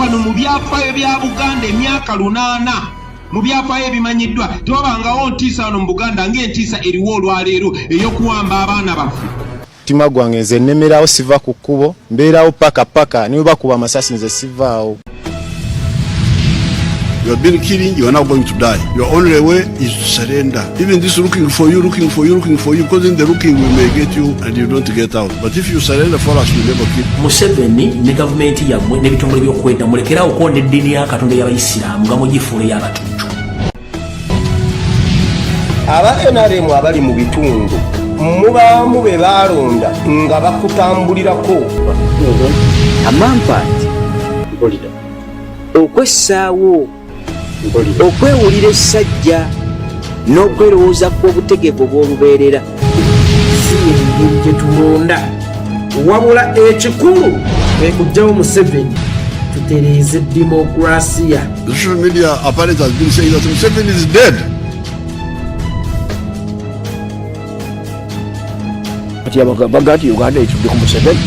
Wano mu byafaayo bya Buganda emyaka 800 mu byafaayo ebimanyiddwa tewabangawo ntiisa wano mu Buganda ng'entiisa eriwo olwaleero ey'okuwamba abaana baffe. Mutima gwange nze nnemerawo, siva ku kkubo, mbeerawo paka paka ne bwe bakuba amasasi nze sivaawo. You have been killing, you are now going to die. Your only way is to surrender. Even this looking for you, looking for you, looking for you, because in the looking we may get you and you don't get out. But if you surrender for us, we never kill. Museveni ne gavumenti yammwe n'ebitongole by'okwenda, mulekerawo okwonda eddiini ya Katonda ey'Abayisiraamu nga mugifuula ey'abatujju. Aba NRM abali mu bitundu mubaamu be baalonda nga bakutambulirako. Amampaati, okwessaawo, okwewulira essajja n'okwerowooza kw'obutegeevu obw'olubeerera. Si engeri gye tulonda, wabula ekikulu kwe kuggyawo Museveni, tutereeze demokurasiya. The social media apparently has been saying that Museveni is dead. Kati baga nti Uganda etudde ku Museveni.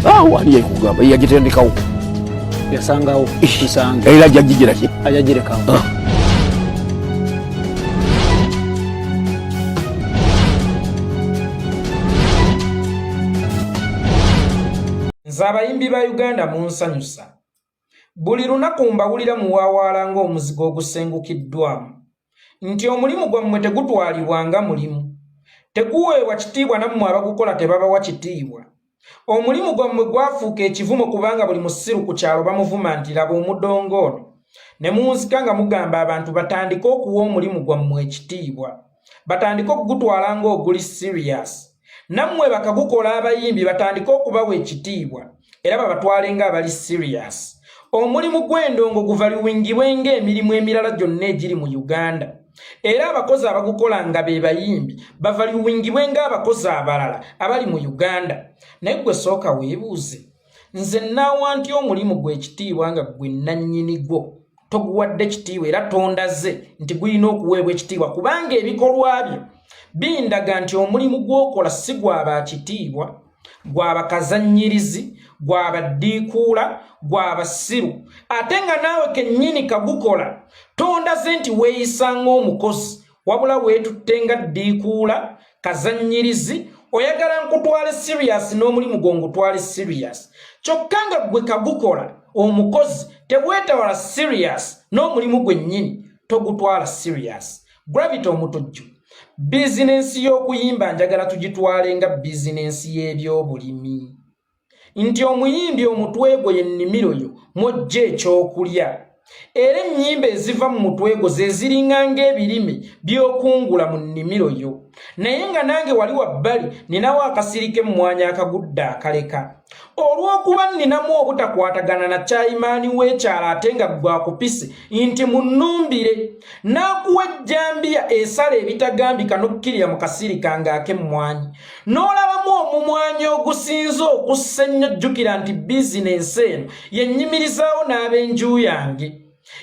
Awo ani yekugamba yagitendekawo? Yasangawo kisange. Era ajja gigira ki? Ajagirekawo. Nze abayimbi ba Uganda munsanyusa. Buli lunaku mbawulira muwaawaala ng'omuzigo ogusengukiddwamu nti omulimu gwammwe tegutwalibwa nga mulimu, teguweebwa kitiibwa, nammwe abagukola tebabawa kitiibwa. Omulimu gwammwe gwafuuka ekivumo kubanga buli musiru ku kyalo bamuvuma nti laba omudongo ono, ne munzika nga mugamba abantu batandike okuwa omulimu gwammwe ekitiibwa, batandike okugutwala ng'oguli serious, nammwe bakagukola abayimbi batandike okubawa ekitiibwa era babatwale ng'abali serious. Omulimu gw'endongo guvaluwingibwe ng'emirimu emirala gyonna egiri mu Uganda, era abakozi abagukola nga be bayimbi bavaluwingibwe ng'abakozi abalala abali mu Uganda. Naye ggwe sooka weebuuze, nze nnaawa ntya omulimu gw'ekitiibwa nga ggwe nnannyini gwo toguwadde kitiibwa era tondaze nti gulina okuweebwa ekitiibwa, kubanga ebikolwa byo bindaga nti omulimu gw'okola si gwa ba kitiibwa, gwa bakazannyirizi, gwa baddiikuula, gwa basiru, ate nga naawe kennyini kagukola tondaze nti weeyisa ng'omukozi, wabula weetutte nga ddiikuula, kazannyirizi. Oyagala nkutwale serious n'omulimu gwo ngutwale serious, kyokka nga ggwe kagukola omukozi teweetawala serious n'omulimu gwennyini togutwala serious. Gravity Omutujju, bizinensi y'okuyimba njagala tugitwale nga bizinensi y'ebyobulimi, nti omuyimbi omutwe gwo y'ennimiro yo mw'ojja ekyokulya, era ennyimba eziva mu mutwe gwo ze ziringa ng'ebirime by'okungula mu nnimiro yo. Naye nga nange wali wabbali ninawo akasiri k'emmwanyi akagudde akaleka, olw'okuba nninamu obutakwatagana na kyayimaani w'ekyalo, ate nga gwakupise nti munnumbire n'akuwa ejjambiya esala ebitagambika n'okkirira mu kasiri kange ak'emmwanyi n'olabamu omumwanyi ogusinze okussa ennyo. Jjukira nti bizinensi eno yennyimirizaawo n'ab'enju yange,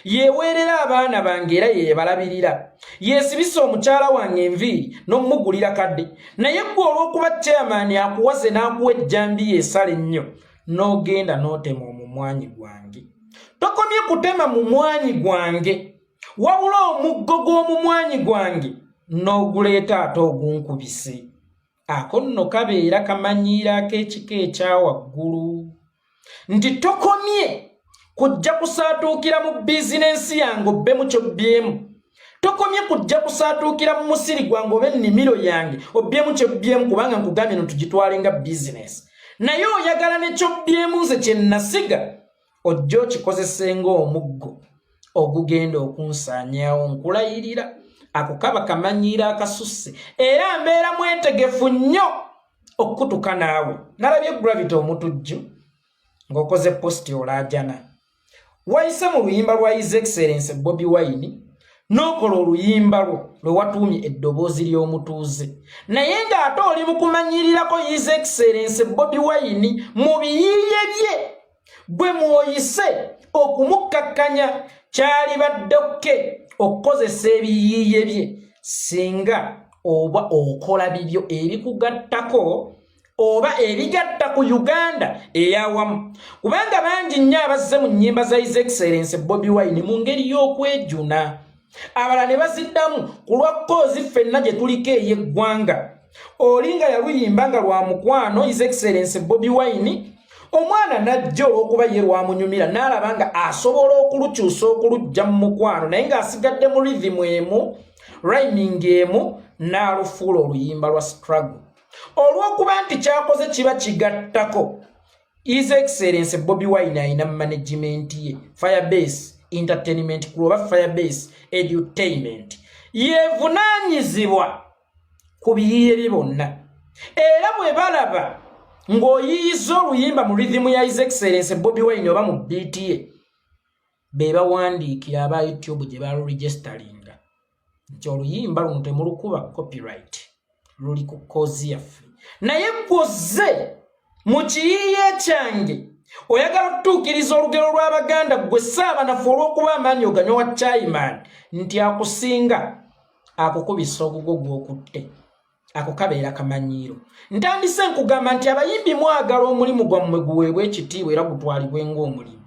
yeeweerera abaana bange era yeebalabirira, yeesibisa omukyala wange enviiri n'omugulira kadde. Naye ggwe olw'okuba chairman akuwaze n'akuwa ejjambiya esala ennyo, n'ogenda n'otema omumwanyi gwange. Tokomye kutema mumwanyi gwange, wabula omuggo gw'omumwanyi gwange n'oguleeta ate ogunkubise. Ako nno kabeera kamanyiiro ak'ekika ekya waggulu, nti tokomye kujja kusaatuukira mu bizinensi yange obbemu kyobbyemu, tokomye kujja kusaatuukira mu musiri gwange oba ennimiro yange obbyemu kyobbyemu, kubanga nkugambye no tugitwale nga bizinensi, naye oyagala ne kyobbyemu nze kye nasiga ojja okikozese ng'omuggo ogugenda okunsaanyaawo. Nkulayirira, ako kaba kamanyiiro akasusse, era mbeera mwetegefu nnyo okukutuka naawe. Nalabye Gravity Omutujju ng'okoze post olaajana, wayise mu luyimba lwa His Excellence Bobi Wine n'okola oluyimba lwo lwe watuumye Eddoboozi ly'Omutuuze, naye ng'ate oli mu kumanyirirako His Excellence Bobi Wine mu biyiiye bye gwe mwoyise okumukkakkanya. Kyalibadde okke okukozesa ebiyiiye bye singa oba okola bibyo ebikugattako. oba ebigatta ku Uganda eyawamu, kubanga bangi nnyo abazze mu nnyimba za His Excellence Bobi Wine mu ngeri y'okwejuna, abalala ne baziddamu ku lwa cause ffenna gye tuliko ey'eggwanga. Oli nga yaluyimba nga lwa mukwano His Excellence Bobi Wine, omwana n'ajja olw'okuba ye lwamunyumira n'alaba nga asobola okulukyusa okuluggya mu mukwano, naye ng'asigadde mu rhythm emu, rhyming emu, n'alufuula oluyimba lwa struggle. Olw'okuba nti kyakoze kiba kigattako, His Excellence Bobi Wine alina management ye, Firebase Entertainment Crew oba Firebase Edutainment, yevunaanyizibwa ku biyiiye bye bonna. Era bwe balaba ng'oyiyiza oluyimba mu rhythm ya His Excellence Bobi Wine oba mu beat ye, be bawandiikira aba YouTube gye baluregisteringa nti oluyimba luno temulukuba, copyright luli ku cause yaffe. Naye gwozze mu kiyiiye kyange oyagala okutuukiriza olugero lw'Abaganda, gwe Ssaabanafu, olw'okuba amaanyi oganywa wa chairman nti akusinga akukubisa ogugwo gw'okutte, ako kabeera kamanyiiro. Ntandise nkugamba nti abayimbi mwagala omulimu gwammwe guweebwe ekitiibwa era gutwalibwe ng'omulimu,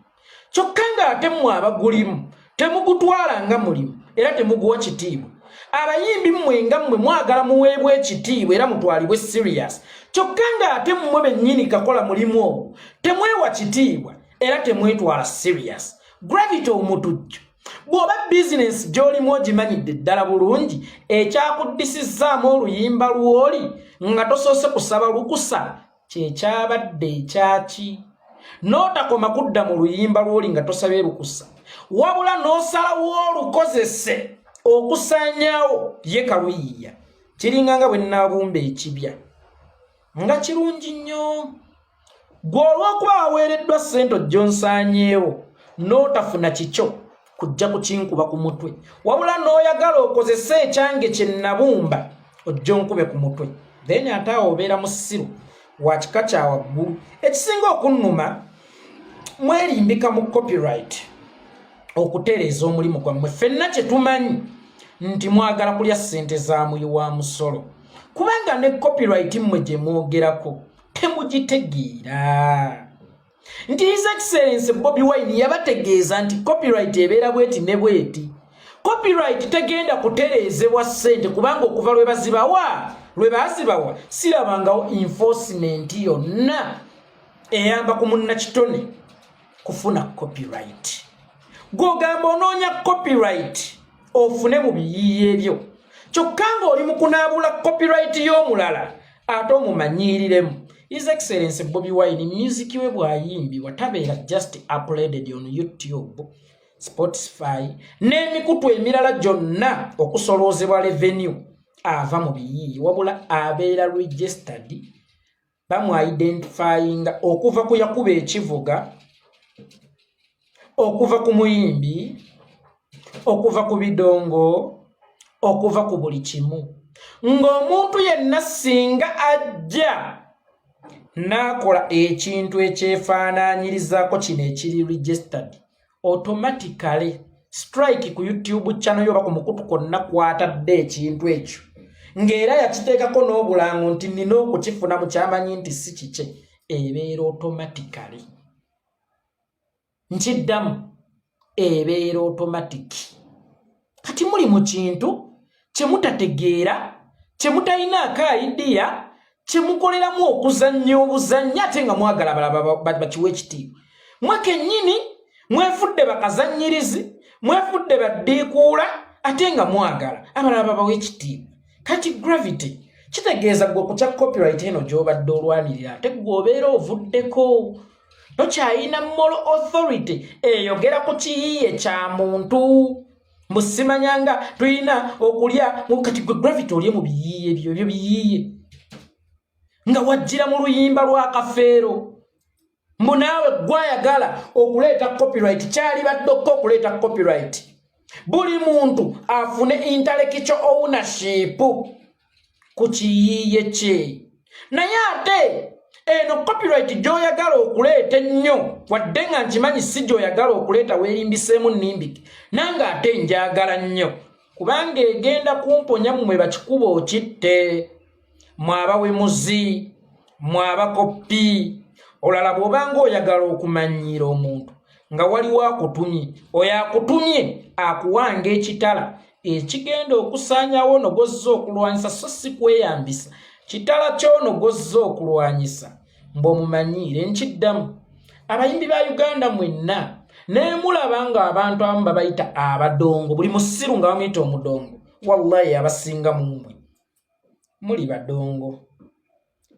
kyokka ng'ate mmwe abagulimu temugutwala nga mulimu era temuguwa kitiibwa. Abayimbi mmwe nga mmwe mwagala muweebwe ekitiibwa era mutwalibwe serious, kyokka ng'ate mmwe bennyini kakola mulimu ogwo temwewa kitiibwa era temwetwala serious. Gravity Omutujju, bw'oba bizinensi gy'olimu ogimanyidde ddala bulungi, ekyakuddisizzaamu oluyimba lw'oli nga tosoose kusaba lukusa kyekyabadde ekyaki? N'otakoma kudda mu luyimba lw'oli nga tosabye lukusa, wabula n'osalawo olukozese okusaanyaawo ye kaluyiiya. Kiringa nga bwe nnaabumba ekibya nga kirungi nnyo, gwe olw'okuba waweereddwa ssente ojja onsaanyeewo n'otafuna kikyo kujja kukinkuba ku mutwe, wabula n'oyagala okozese ekyange kye nnabumba ojja onkube ku mutwe, then ate awo obeera musiru wa kika kya waggulu. Ekisinga okunnuma, mwerimbika mu copyright okutereeza omulimu gwammwe. Ffenna kye tumanyi nti mwagala kulya ssente za muyi wa musolo, kubanga ne copyright mmwe gye mwogerako temugitegeera. Nti His Excellence Bobi Wine yabategeeza nti copyright ebeera bweti ne bweti. Copyright tegenda kutereezebwa ssente, kubanga okuva lwe bazibawa, lwe baazibawa, sirabangawo enforcement yonna eyamba ku munnakitone kufuna copyright. Gw'ogamba onoonya copyright ofune mu biyiiye ebyo, kyokka ng'oli mu kunaabula copyright y'omulala ate omumanyiiriremu. His Excellence Bobi Wine music we bw'ayimbibwa tabeera just uploaded on YouTube, Spotify n'emikutu emirala gyonna okusoloozebwa revenue ava mu biyiiye, wabula abeera registered, bamu-identifyinga okuva ku yakuba ekivuga, okuva ku muyimbi, okuva ku bidongo, okuva ku buli kimu. Ng'omuntu yenna singa ajja n'akola ekintu ekyefaanaanyirizaako kino ekiri registered, automatically strike ku YouTube channel yo oba ku mukutu kwonna kwatadde ekintu ekyo, ng'era yakiteekako n'obulango nti nina okukifuna mu kyamanyi nti si kikye, ebeera automatically. Nkiddamu, ebeera automatic. Kati muli mu kintu kyemutategeera, kyemutalinaako idea, kyemukoleramu okuzannya obuzannya, ate nga mwagala balaba bakiwa ekitiibwa. Mwe kennyini mwefudde bakazannyirizi, mwefudde baddiikuula, ate nga mwagala abalala babawa ekitiibwa. Kati Gravity, kitegeeza gwe ku kya copyright eno gy'obadde olwanirira, ate gwe obeera ovuddeko, tokyayina moral authority eyogera ku kiyiiye kya muntu. Mbusimanyanga tulina okulya. Kati gwe Gravity olye mu biyiiye byo, ebyo biyiiye nga wajjira mu luyimba lwa Kafeero, mbu naawe gwayagala okuleeta copyright. Kyali baddokka okuleeta copyright, buli muntu afune intellectual ownership ku kiyiiye kye. Naye ate eno copyright gy'oyagala okuleeta ennyo, wadde nga nkimanyi si gy'oyagala okuleeta, weerimbiseemu nnimbike, nange ate njagala nnyo, kubanga egenda kumponya mmwe bakikuba okitte, mwabawemuzi. Mwe abakoppi olala bw'obanga oyagala okumanyiira omuntu nga waliwo akutumye, oyo akutumye akuwanga ekitala ekigenda okusaanyawo ono gw'ozze okulwanyisa, so si kweyambisa kitala ky'ono gw'ozze okulwanyisa mbu omumanyiire. Nkiddamu, abayimbi ba Uganda mwenna nemulaba nga abantu abamu babayita abadongo, buli musiru nga bamuyita omudongo. Wallahi abasinga mumwe muli badongo,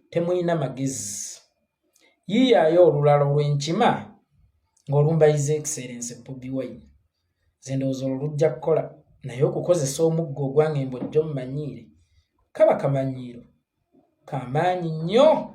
temulina magezi. Yiiyaayo olulala olw'enkima ng'olumba His Excellence Bobi Wine, nze ndowooza olwo lujja kukola, naye okukozesa omuggo ogwange mbu ojja omumanyiire kaba kamanyiiro kamaanyi nnyo.